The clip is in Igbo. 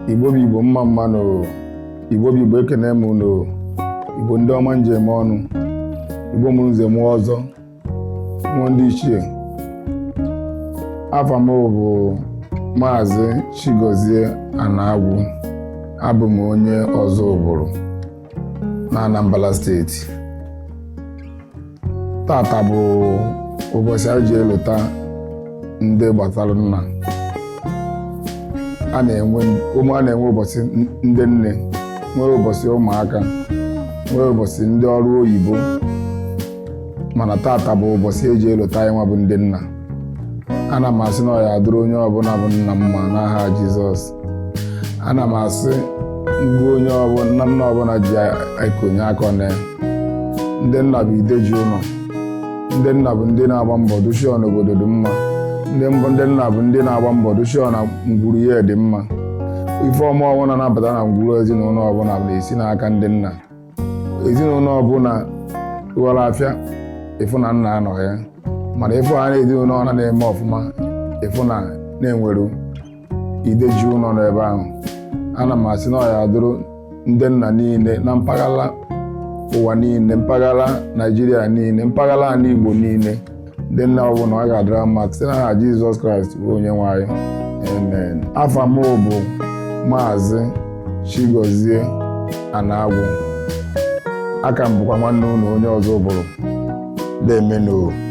Igbo bụ Igbo, mma mma nụ. Igbo bụ Igbo, ekene m unu. Igbo ndị ọma nji eme ọnụ, Igbo mụrụ nze mụọ ọzọ, mụọ ndị ichie. Afa m bụ Maazị Chigozie Anagwu. Abụ m onye Ọzụbụlụ na Anambra Steeti. Tata bụ ụbọchị anyị ji elota ndị gbasara nna. A na-enwe ụmụ, a na-enwe ụbọchị ndị nne, nwee ụbọchị ụmụaka, nwee ụbọchị ndị ọrụ oyibo, mana tata bụ ụbọchị eji elota anyị nwa bụ ndị nna. Ana m asị na ọ ya adịrị onye ọbụla bụ nna mma n'aha Jizọs. Ana m asị ngwa, onye ọbụla, nna ọbụla ji ekonye aka na ndị nna bụ ideji ụlọ. Ndị nna bụ ndị na-agba mbọ dushio n'obodo dị mma. Ndị mbụ, ndị nna bụ ndị na-agba mbọ dushio na ngwuru ya dị mma. Ife ọma ọbụla na-abata na ngwuru ezinụlọ ọbụla na-esi n'aka ndị nna. Ezinụlọ ọbụla ghọrọ afịa, ịfụ na nna anọ ya, mana ịfụ ha na ezinụlọ ọ na-eme ọfụma, ịfụ na na-enwere ideji ụlọ n'ebe ahụ. Ana m asị na ọ ya adụrụ ndị nna niile na mpaghara ụwa niile, mpaghara Naijiria niile, mpaghara ala Igbo niile, ndị nna ọbụla, ọ ga-adịra mma site n'aha Jizọs Kraịst bụ onye nwe anyị. Amen. Afa m bụ Maazị Chigozie Anagwu. Aka m bụkwa nwanne unu, onye Ọzụbụlụ. Demeno.